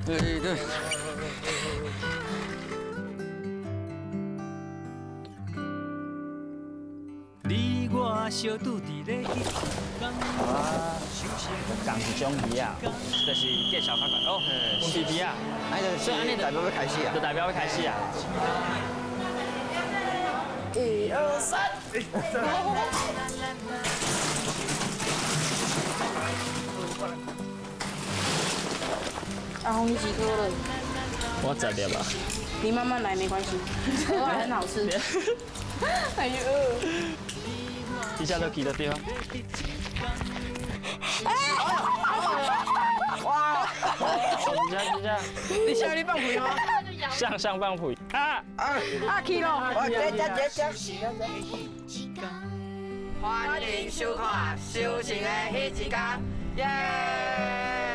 對對。你我相拄佇咧啊，仝一種魚啊，就是價錢較懸哦。阮皮皮啊，哎，所以按呢代表欲開始啊，就代表欲開始啊。一二三。阿紅，你幾顆了？我十粒吧。你慢慢來，沒關係，蚵仔很好吃。哎呦！一下就記得對。哇！等一下，等一下，你現在你放屁嗎？向上放屁啊！啊，去咯！我這這這這。歡迎收看《修行的彼一天》，耶！